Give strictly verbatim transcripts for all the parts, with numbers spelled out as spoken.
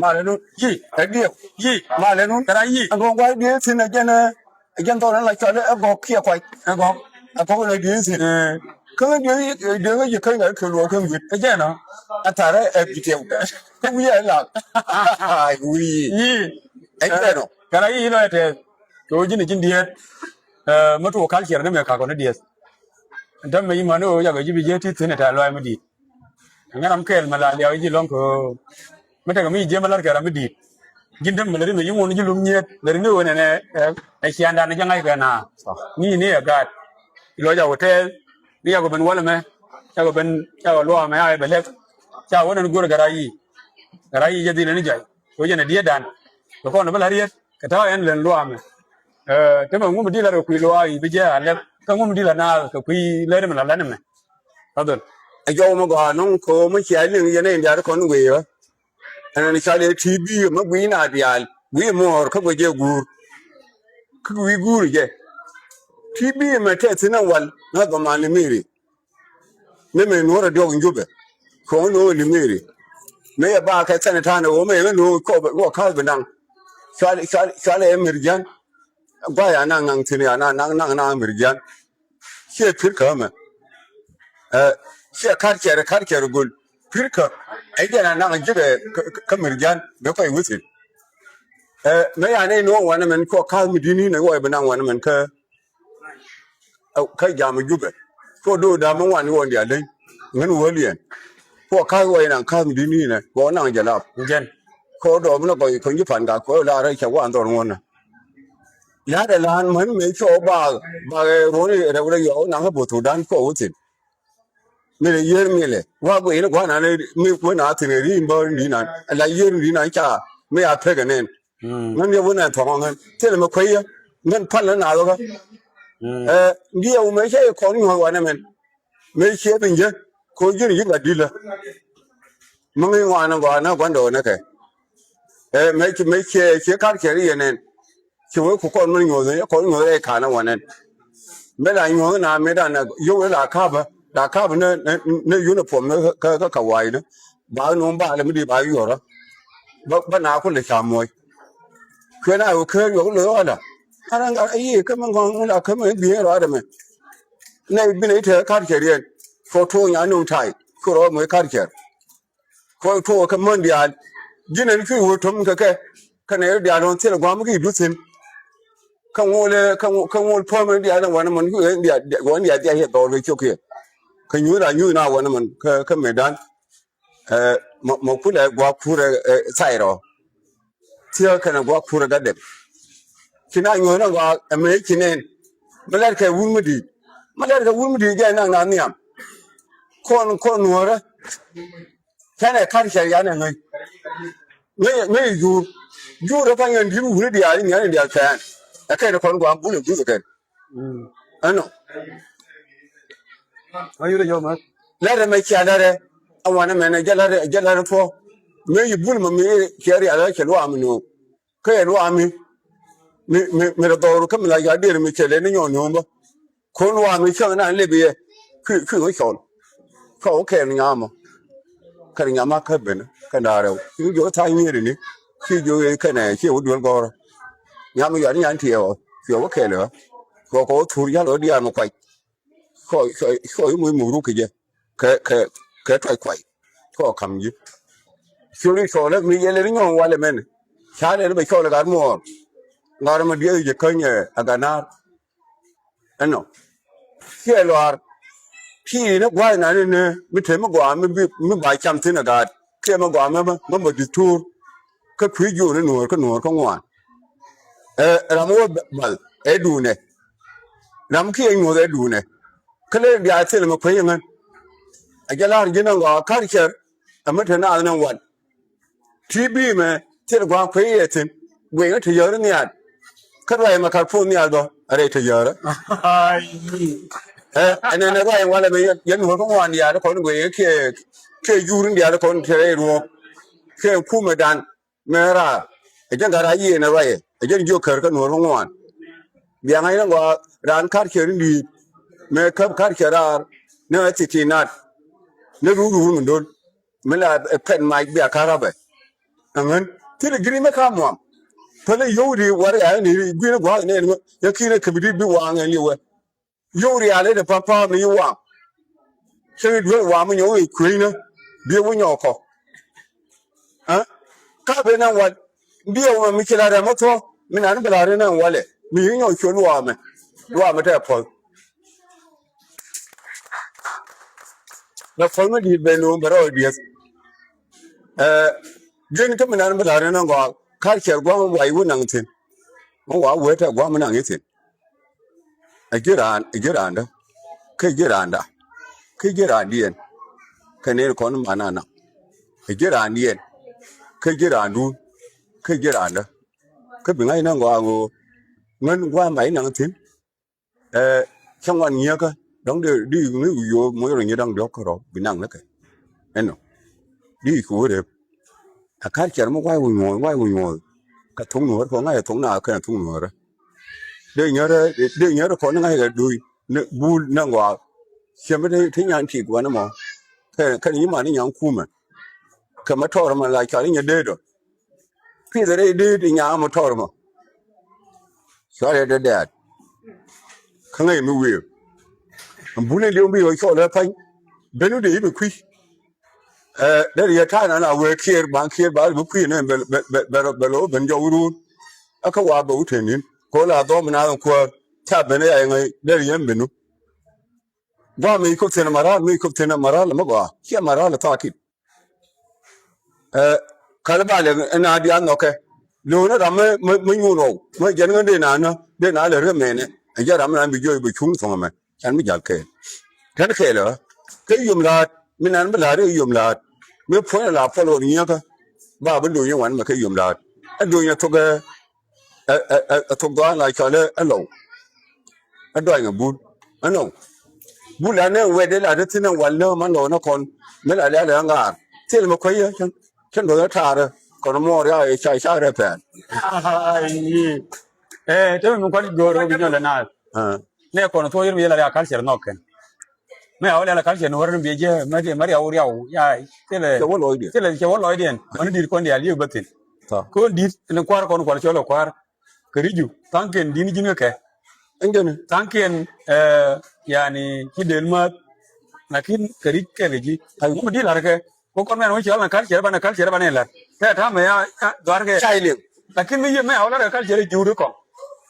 Malɛ nun yi ɛ diɛw yi malɛ nun kɛ ra yi. Ɛn kɔn guay diɛ thin ɛ jɛn ɛ jɛn thɔn la cɔl ɛ gɔk kiɛ kuay ɛ gɔk ɛ kɔk la diɛ thin. Kä diɛ diɛ ŋä ji̱ käny ɛ kɛ luɔk kä ŋuit ɛ jɛn ɔ. Ɛ tharɛ ɛ bi tiɛw kä wi̱i̱ ɛ lak. Ai wi̱i̱ yi ɛ jɛn ɔ. Kɛ ra yi lɔ ɛ tɛth kɛ wä ji̱n ɛ ji̱n diɛt. Mä tuɔk culture ni mɛ kakɔ ni diɛth. Ɛn täämɛ yi mani ɣöö jakɛ ji̱ bi jiɛ ti thi̱n ɛ tɛ̈th lɔaac mi di̱i̱t. Ɛŋɛ ram kɛɛl mɛ la liaw ji̱ lɔ̱ŋ kɛ ɣöö mi tekɛ mi jiɛ mɛ la̱rkɛ ram mi di̱i̱t. Ji̱n täämɛ lɛ ri mɛ yi ŋuɔ̱n ji̱ lum nyiet lɛ ri ni ɣöö nɛnɛ ɛ ciandan jɛ ŋa̱ckɛ na. Ni ni ɛ gaat lɔ jakɔ tɛɛth ni jakɔ ben wal ɛmɛ. Jakɔ ben jakɔ luaak mɛ a ɛ bɛ lɛk. Ca wä nɛn go̱r kɛ ray yi kɛ ray yi jɛ dhil ɛn jay. Kɛ wä jɛn ɛ dietdan kɛ kɔn ɛ bä la̱r yet kɛ ta̱a̱ ɛn lɛn luaak mɛ. Ɛ, te mɛ ŋum di la rɛ kui̱ luaak i̱ bi jɛ a lɛp kä ŋum di la naath kɛ kui̱ lɛr mi la lɛn mɛ. Adhol. Ɛ jɔw mɛ gɔaa nɔŋ kɛ ɣöö mɛ cia liŋ yɛn ɛn diaal kɔn guiy ɣä. Ɛn ɛn ca lɛ T B mɛ guiy na diaal guiy muɔɔr kä guiy jɛ guur. Kä guiy guur jɛ T B mɛ tɛ thi̱n ɛ wal na dhɔman li miri. Mëë mëë nuɔ̱ɔ̱rä diɔ̱k in Jubɛ. Cuɔ̱ŋ nuɔ̱ɔ̱rä Limeri. Mëë yɛ ba kɛ thɛn ta̱a̱n ɛ ɣöö mëë yɛ ŋä nuɔ̱ɔ̱rä kɔp ɛ guɔ ka̱a̱th bi naŋ. Cual cual cual ɛ Mirjan. Gua̱a̱th ya naŋ naŋ thi̱n ya naŋ naŋ naŋ naŋ Mirjan. Ciɛ pi̱r kä mɛ. Ɛ ciɛ ka̱r cɛr ka̱r cɛr göl pi̱r kä. Ɛ jɛn a naŋ ji̱ kɛ kä Mirjan bɛ kɔc wi̱thin. Ɛ mëë ya nɛy nuɔ̱ɔ̱rä wanɛ mɛn cuɔ ka̱a̱th mi di̱t ni̱n ɛ ɣɔɔy bi naŋ wanɛ mɛn kä. Kä jam Jubɛ. Cuɔ do̱o̱da mi ŋuan iwɔn diaal deny ŋän wäl yɛn. Cuɔ ka̱th wä inaŋ ka̱th mi di̱t ni̱nɛ cuɔ naŋ jɛ lap. Jɛn. Cuɔ dɔɔm ni kɔc kɔny ji̱ pan ka cuɔ la rɛy cɛ wan dhɔr ŋuɔ̱nä. La̱t ɛ la̱a̱n mäni mëë cuɔ baak baak ɛ ruɔ̱n rɛw rɛy yɔw naŋ kä bo̱th thudan cuɔ wä thi̱n. Mi rɛ yier mi lɛ wa guiy ni gua̱n an mi kuën a thi̱n ɛ ri̱i̱n bäär ni di̱i̱n an la yier ni di̱i̱n an ca mi a pek ɛ nɛn. Ŋän yɛ wä nɛ thɔŋ ŋän thilɛ mɛ kuey yɛ ŋän pal ni naath kä. Ɛ diɛw mɛ cɛ kɔn nyuɔ̱th wanɛ mɛn mɛ ciɛ bin jɛ ko̱ ji̱n ji̱ gat dilä. Mä ŋi̱i̱ŋ wanɛ gɔaa nä gua̱ndɛ wä nä kɛ. Ɛ mɛ ci mɛ ciɛ ciɛ kar cɛ ri yɛ nɛn. Ci wee ku kɔn mɛn nyuɔ̱th kɔn nyuɔ̱th rɛy ka̱n wanɛn. Mɛ la nyuɔ̱th na mɛ dan yowɛ la kapä la kapä ni ni uniform ni kä kä wa̱i̱ni. Ba nuɔ̱m ba lɛ mi di ba yuɔrä. Bä bä na kulɛ ca muɔc. Kuɛ na wä ker yɔk lo̱ ɣɔla. Ara ŋa ayi kä mɛ ŋɔŋ la kä mɛ biɛ rɔ adɛ mɛ. Nɛ bi nɛ itɛ kar cɛ riɛn. Kɔ tuɔk nya nuŋ tay. Kɛ rɔ mɛ kar cɛ. Kɔ tuɔk kɛ män diaal. Ji̱n ɛn ki wä tom kɛ kɛ. Kɛ nɛ diaal ɣɔn thil guam ki duthin. Kä ŋol kä ŋol kä ŋol pɔmɛ diaal wanɛ män ki wä diaal diaal yɛ dhɔl kɛ cok yɛ. Kä nyuth a nyuth na wanɛ män kä kä mɛ dan. Ɛ mɔ mɔ kulɛ gua̱a̱k kurɛ ɛ thayrɔ. Thiäk kɛnɛ gua̱a̱k kurɛ gatdɛp. Ci na nyuɔ̱th na gɔaa ɛ mëë ci nɛn. Mi lɛt kɛ wur mi di̱i̱t mi lɛt kɛ wur mi di̱i̱t jɛ naŋ na nhiam. Kɔn kɔn nuɔ̱ɔ̱rä. Cɛn ɛ ka̱n cɛ yan ɛ ŋäc. Ŋäc ŋäc jur jur ɛ pa̱ny ɛn di̱t wuni diaal i̱ nhial in diaal kɛɛn. Ɛ kɛn ɛ kɔn gua̱a̱k bul ɛ guth ɛ kɛn. Ɛnɔ. Ayure jɔ ma. Lɛrɛ mɛ cia lɛrɛ. Awanɛ mɛnɛ jɛ lɛrɛ jɛ lɛrɛ puɔ. Mɛ yi bul mɛ mi cɛ rial cɛ luaam ni o. Kä yɛ luaam mi mi mi rɛ dhɔru kä mi la ya dier mi cɛ lɛ ni nyɔ ni o bä. Kun luaam mi cɛ na lɛ bi yɛ. Ki ki wä cɔl. Cɔ wä kɛɛl nyamɔ. Kɛn nyama kä ben kɛn da rɛw. Ki jɔ tha̱a̱ŋ ni ri ni. Ki jɔ yɛ kɛn ɛ ci wä duel gɔrɔ. Nyam yɔt nyan tiɛɛk ɔ cuɛ wä kɛɛl ɣä. Cuɛ kɔ wä thur yal ɣä diaal mi kuac. Cuɔ cuɔ cuɔ i̱ muc muk ruk kɛ jɛ kɛ kɛ kɛ tuac kuac. Cuɔ ka̱m ji̱. Cuɛ ri cuɔ lɛ mi yɛl ri nyɔ̱ɔ̱ŋ walɛ mɛn. Ca lɛ ni bɛ cuɔ lɛ gat muɔɔr. Gat mi diɛth jɛ käny ɛ gat naar. Ɛnɔ. Kiɛ luaar. Ci ni gua̱a̱th nani ni mi te mi gɔaa mi bi mi ba cam thi̱n ɛ gaat kiɛ mi gɔaa mi mi mi dustur. Kä kui̱ jiööni nuɔ̱ɔ̱r kä nuɔ̱ɔ̱r kä ŋuan. Ɛ ram wä bal ɛ duunɛ. Ram kiɛ nyuɔ̱th ɛ duunɛ. Kä lɛ diaal thil mi kuec ɛ ŋän. Ɛ jɛ la̱r ji̱n ɛ gɔaa kar cɛr. Ɛ mi te naath ni wan. Ti bi mɛ thil gua̱a̱k kuec yɛ thi̱n guic ni ti yäri nhial. Kä ruac mɛ kar puɔth nhial bä rɛy ti yäri. Ɛ ɛnɛn ɛ ruac walɛ mɛ yɛn nuɔ̱ɔ̱r kä ŋuan diaal kɔn guic kiɛ kiɛ jur ni diaal kɔn ti rɛy ruɔ̱ɔ̱k. Kiɛ kumɛ dan mɛ raar ɛ jɛn gat rac yiëë ni ruacɛ ɛ jɛn jiök kär kä nuɔ̱ɔ̱r kä ŋuan. Biaŋ ɛ ni gɔaa raan kar cɛ ri di̱i̱t mɛ käp kar cɛ raar ni ɛ thiti nat. Ni ruur ruur mi do̱l mi la ɛ pɛn mac bia kar rabɛ. Amen. Thilɛ giri mɛ ka muam. Pälɛ yio̱w di warɛ ya ni gui̱n gua̱a̱th nɛn ŋä. Yɛ ki̱n ɛ käbi di bi waŋ ɛn liwɛ. Yio̱w rial in ɛ pa̱m pa̱a̱m ni yi waŋ. Cä duel waŋ mi nyɔk i̱ kue̱ynä. Bi wä nyɔk kɔ. Ɛ? Ka ben naŋ wal. Bi wä mi ci la rɛm wä thuɔ̱k. Mi nan bi la ri naŋ walɛ. Mi yi nyɔk cuɛ luaamɛ. Luaamɛ tɛ puɔ̱th. Bɛ puɔ̱th mi di̱i̱t ben nuɔ̱ɔ̱m bɛ rɔɔd dieth. Ɛ, ji̱n kä mi nan bi la̱r ni nɔŋ gɔaa, kar cɛr gua̱a̱m mi wac wä naŋ thi̱n. Mi wa wee tɛ gua̱a̱m mi naŋ i̱ thi̱n. Ɛ ji̱ raan, ɛ ji̱ raandä. Kä ji̱ raanda. Kä ji̱ raandiɛn. Kä nɛn kɔn man a naŋ. Ɛ ji̱ raandiɛn. Kä ji̱ raandun. Kä ji̱ raandä. Kä bi ŋa̱c ni nɔŋ gɔaa ɣöö ŋän gua̱a̱m mac naŋ thi̱n. Ɛ, cä ŋuan nyiäkä dɔ̱ŋ di, di ŋi̱i̱c wi̱i̱ yo̱o̱p moc rɔ nyi da̱ŋ diɔ̱k kärɔ̱ bi naŋ ni kɛ. Ɛnɔ di kɛ wä rep. Ɛ kar cɛr mi wac wä nyuɔ̱ɔ̱th, wac wä nyuɔ̱ɔ̱th. Kɛ thok nuɔ̱ɔ̱r kɛ ŋa̱c ɛ thok na kɛn thok nuɔ̱ɔ̱rä. Dee nyärä, dee nyärä kɔn ŋa̱c kɛ do̱y ni bul ni ŋɔak. Ciɛ mi te, te nyan ti gua̱n ɛmɔ. Kɛ, kɛn nyi man ni nyan kumɛ. Kɛ mɛ tɔɔr mɛ la cɔal i̱ nyɛ deet ɔ. Pi̱th rɛy deet i̱ nyaŋ mɛ tɔɔr mɔ. Cɔal i̱ dee dɛɛt. Kä ŋäc mi wiee. Ɛn buni liw mi yɔ cɔl ɛ pa̱ny. Ben wä dee i̱ bi kui̱. Ɛ, dee riɛ ta̱a̱ nan a wee kiɛɛr baŋ kiɛɛr ba bi kui̱ ni bɛ, bɛ, bɛ, bɛ, bɛ lo̱ ben jɔw ruun. Ɛ kä wa bɛ wä te ni̱n. Kɛ wä la dhɔm na kuäär. Ca ben ɛ ya yɛ ŋäc dee riɛ ben wä. Gua̱a̱ mi kop thi̱n maral, mi kop thi̱n maral mi gɔaa. Ciɛ maral thakin. Ɛ, kal ba lɛ na diaal nhɔkɛ. Lo̱o̱n ram mi, mi, mi nyuun ɣɔw. Mi jɛn ŋän dee na nä, dee na lɛ ri mɛnɛ. Ɛ jɛ ram mi na bi jiɔc bi cuŋ thɔŋ mɛ. Can mi jal kɛɛl. Kɛn kɛɛl ɛ. Kä yom laat, mi nan bi laat ɛ yom laat. Mi puɔ̱ny la puɔl ɣɔn nyiäkä. Ba bi do̱ny ɛ wan mɛ kä yom laat. Ɛ do̱ny ɛ thok ɛ, ɛ, ɛ, ɛ, ɛ thok dhɔaar la cɔl ɛ, ɛ lɔw. Ɛ dɔany ɛ bul. Ɛnɔ. Bul anɛ wɛt ɛ la te thi̱n ɛ wal nä man lɔw nä kɔn. Mi la lɛl ɛ ŋaar. Thil mi kuäc yɛ cän. Cän do̱ny ɛ taarä. Kɔn muɔɔr ya ɛ ca, ca rɛ pɛɛl. Ai. Ɛ, te mi kuan go̱o̱r ɛ bi nyɔl ɛ naath. Ɛ. Nɛ kɔn thuɔ̱k yɛr bi yɛ la riak culture nhɔk kɛn. Mɛ a wä lɛl a culture ni wär ni bi jɛ mɛ ti mɛ riaw riaw ya thilɛ. Cɛ wä lɔcdiɛn. Thilɛ cɛ wä lɔcdiɛn. Mani di̱t kɔn diaal yiëk bä thi̱n. Tha. Kɔn di̱t ni kua̱r kɔn kual cɔl ɛ kua̱r. Kɛ ri̱cu tha̱a̱ŋkiɛn di̱t ni ji̱n kɛ kɛ. Ɛn jɛn. Tha̱a̱ŋkiɛn, ɛ, yani ci del ma̱th. Lakin kɛ ri̱c kɛ kɛ ji̱. Ay. Ŋu mi di̱t la̱r kɛ. Ko kɔn mɛn wä ci ɣal na culture banɛ culture banɛ lat. Kɛ ta̱a̱ mɛ ya, ya dhuaar kɛ. Cay liŋ. Lakin mi yie mɛ a wä lat kɛ culture ji̱ wut kɔŋ.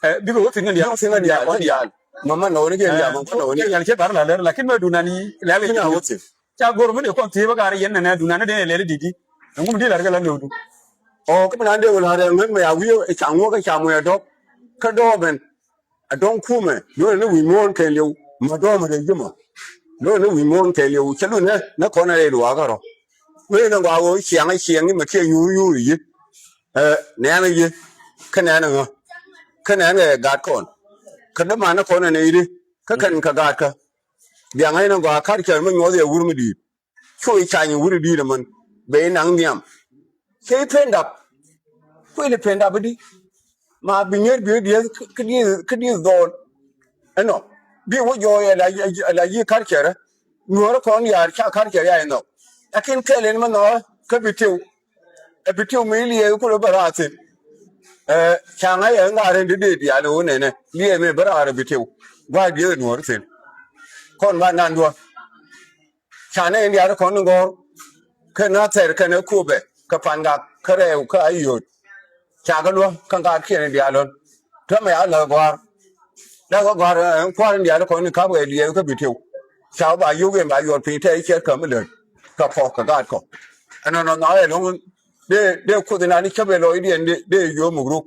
Ɛ, bikɛ wä thi̱n kɛn diaal. Bikɛ wä thi̱n kɛn diaal, kɔn diaal. Mama nɔɔni kɛn diaal, mama nɔɔni. Kɛn diaal cɛ bar la lɛr, lakin mɛ dunan yi lɛl kɛ. Bikɛ wä thi̱n. Ca go̱r mi de kɔn thi̱n bä gaar yɛn nɛnɛ dunan ni den lɛl didi. Ŋum di lar kɛ la nöödu. Ɔ, kä bi nan dee wä lar yɛn ŋän mɛ ya wi̱i̱ ca ŋuɔk kä ca mɔ ya dɔk. Kä dɔɔk mɛn. A dɔ̱ŋ kumɛ, lo̱rɛ ni wi̱i̱ muɔ̱ɔ̱n kɛɛliw, ma dɔ̱ɔ̱mɛ rɛy ji̱mɔ. Lo̱rɛ ni wi̱i̱ muɔ̱ɔ̱n kɛɛliw, cä lunɛ, nä kɔn a rɛy luaak kärɔ. Wee ni gɔaa ɣöö ciaŋ a ciɛŋ ni mɛ kiɛ nyuur nyuur yi. Ɛ, nɛɛn a yi, kä nɛɛn a ŋä. Kä nɛɛn kɛ gat kɔn. Kä däman ni kɔn a nɛy di, kä kɛn kɛ gat kä. Biaŋ a yi ni gɔaa kar cɛr mi nyuɔth yɛ wur mi di̱i̱t. Cu i̱ cany wuri di̱i̱t ɛmɛn ben naŋ nhiam. Cɛ i̱ pen dap. Kuël i̱ pen dap i̱di. Ma bi nyier bi dieth kä dieth kä dieth dhɔɔl. Ɛnɔ bi wä jɔɔy ala ala yi kar cɛrɛ. Nuɔ̱ɔ̱rä kɔn yaar ca kar cɛrɛ ya inɔ. Lakin kɛl in mɛ nɔ kä bi tiw. Ɛ bi tiw mi liɛɛ kulɛ bä raathin. Ɛ ca ŋa̱c ɛ ŋa̱r in di dee diaal wä nɛnɛ liɛɛ mi bä raar ɛ bi tiw. Gua̱a̱c dieth nuɔ̱ɔ̱rä thin. Kɔn ba nan duɔ. Canɛ in diaal kɔn in gɔ̱r. Kä na thɛr kɛnɛ Kobɛ kɛ Pangak kä Rɛw kä Ayöt. Cakɛ luäk kä ŋaatkiɛn in diaal lɔ̱n. Täämɛ ya lɛ gɔ̱a̱r. Lɛ gɔ̱a̱r ɛn kua̱r in diaal kɔn in ka̱p kɛ liɛɛth kä bi tiw. Ca ba yio̱k in ba yuɔr piny tɛy ciɛt kä mi lät. Kä kɔk kɛ gaat kɔk. Ɛnɔnɔ na ɛlɔ̱ŋ dee dee kuoth in ani cäp ɛ lɔcdiɛn dee dee yio̱o̱k muk ruk.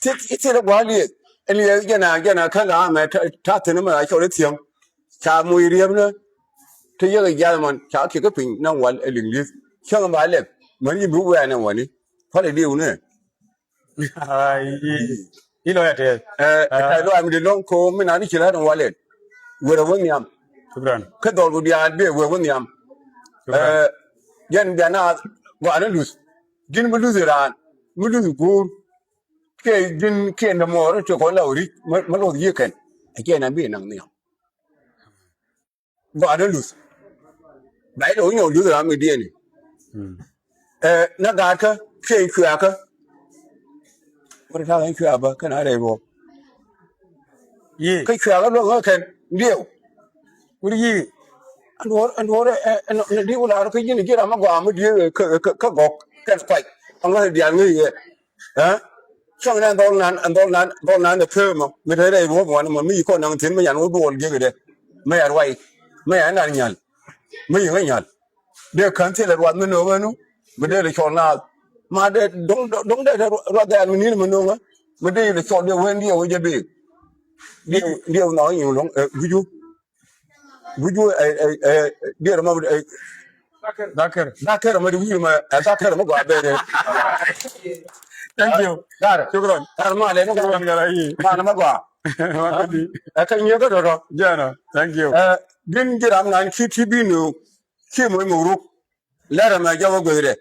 Thil thil ɛ gua̱a̱r liɛɛth. Ɛn liɛɛth jɛn a jɛn a kä la mɛ ta̱ thi̱n mɛ a cɔl i̱ thiäŋ. Ca moc riepnä. Te yek a jiath mɔn ca kiɛ kä piny na wal ɛ liŋ li̱th. Cäŋ ba lɛp män yi bi wɛɛn ɛ wani. Kualɛ diw ni. Ai, i̱ lɔc a tɛth. Ɛ, ɛ, tɛth lɔc mi di lɔŋ ko mi na ni ci lät ɛ walɛ. Wër ɛ wä nhiam. Shukran. Kä dhɔl ku diaal bi ɛ wër wä nhiam. Shukran. Ɛ, jɛn bia na gɔaa ni luth. Ji̱n mi luth raan mi luth guur. Kiɛ ji̱n kiɛ ni mɔɔr ti kɔn la wä ri̱c mi luth yiëkɛn. Ɛ kiɛ na bi naŋ nhiam. Gɔaa ni luth. Ba ilɛ wä nyɔk luth ram mi diɛni. Mm. Ɛ, na gaatkä kiɛ cuɛɛkä. Wut ta̱a̱ ɣän cuɛɛbä kɛn a rɛy ruɔ̱p. Yi. Kä cuɛɛkä luɔ̱ŋ ɣä kɛn diɛw. Wut yi. Ɛn duɔ̱ɔ̱r, ɛn duɔ̱ɔ̱r, ɛ, ɛ, nɔ, nɔ diɛw lar kä ji̱n ji̱ ram mi gɔaa mi diɛw kä, kä, kä gɔk kɛn kuac. Ɛn ɣä diaal ŋäc yɛ. Ɛ? Cäŋ nɛ ɛn dhɔl nan, ɛn dhɔl nan, dhɔl nan ɛ pee mɔ. Mi te rɛy ruɔ̱p wan mɔ, mi yi kɔn naŋ thi̱n mi yan wä duɔl gi̱kdɛ. Mi yan ruay. Mi yan nan nyal. Mi yi ŋä nyal. Dee kän thilɛ ruath mi no̱o̱ŋ ɛnu. Mi dee lɛ cɔl naath. Ma dee do̱ŋ, do̱ŋ, do̱ŋ dee ruath dee an mi ni̱n mi no̱o̱ŋ ɛ. Mi dee lɛ cɔl dee wen diɛw wä jɛ bee. Diɛw, diɛw nhɔk nyin lo̱ŋ, ɛ, gui̱cu. Gui̱cu, ɛ, ɛ, ɛ, diɛr ma, ɛ. Dhakɛr. Dhakɛr ma di wi̱i̱ ma, ɛ, dhakɛr ma gɔaa bee dee. Thank you. Dhar. Shukran. Dhar ma lɛ ma gɔaa. Shukran, gara yi. Ma lɛ ma gɔaa. Ma di. Ɛ, kɛ nyiɛ kä dɔdɔ. Jɛnɛ. Thank you. Ɛ, din ji̱ ram nan ci ti bi nu. Ci moc muk ruk. Lɛr ɛmɛ jɔk ɛ guecdɛ.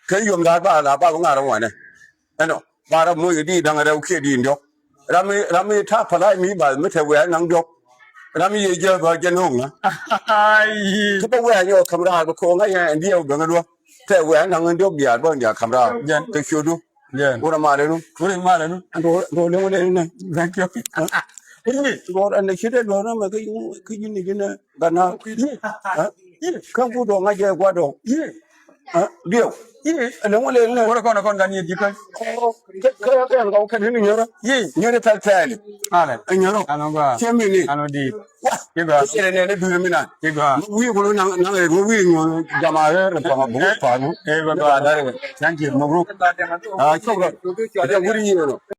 Kɛ yom da̱a̱r ba la ba bi ŋa̱r ɛ wanɛ. Ɛnɔ ba rɔ moc kɛ di̱i̱t da̱ŋ rɛw kiɛ di̱i̱t diɔ̱k. Ram mi, ram mi ta̱a̱ pala̱a̱c mi ba mi te wɛ̈ɛ̈ naŋ diɔ̱k. Ram mi yɛ jiäk bä jɛ no̱o̱ŋ ŋä. Ai. Kä bä wɛ̈ɛ̈ nyɔk ka̱m raar bä ko̱o̱ŋ ŋä yɛn diɛw bä ŋä luäk. Te wɛ̈ɛ̈ naŋ diɔ̱k diaal bä diaal ka̱m raar. Jɛn. Kɛ ciötdu. Jɛn. Wurɛ malɛ nu. Wurɛ malɛ nu. Ɛn duɔ̱ɔ̱r, duɔ̱ɔ̱r leŋ wä lɛ ni nɛ. Thank you. Duɔ̱ɔ̱r ɛn nɛ ci dee duɔ̱ɔ̱r nɛ mɛ kä ji̱n, kä ji̱n ni ji̱n nɛ. Gana. Kä ku dɔŋ a jɛ gua dɔŋ. Diɛw. Ɛn ŋu lɛ nɛ. Wurɛ kɔn kɔn gan yɛ ji̱ kä. Kä kä kɛn kɔn kɛn ni nyɔrɔ. Nyɔrɔ pɛl pɛl. Alɛ. Nyɔrɔ. Alɛ gua. Cɛ mi ni. Alɛ di. Wa. Ki gua. Cɛ nɛ ni duri mi na. Ki gua. Wi kulo na na wi wi jama rɛ rɛ pama bu pa nu. Ɛ gua. Thank you. Mabruk. Ah, shukran. Ɛ wuri yi no.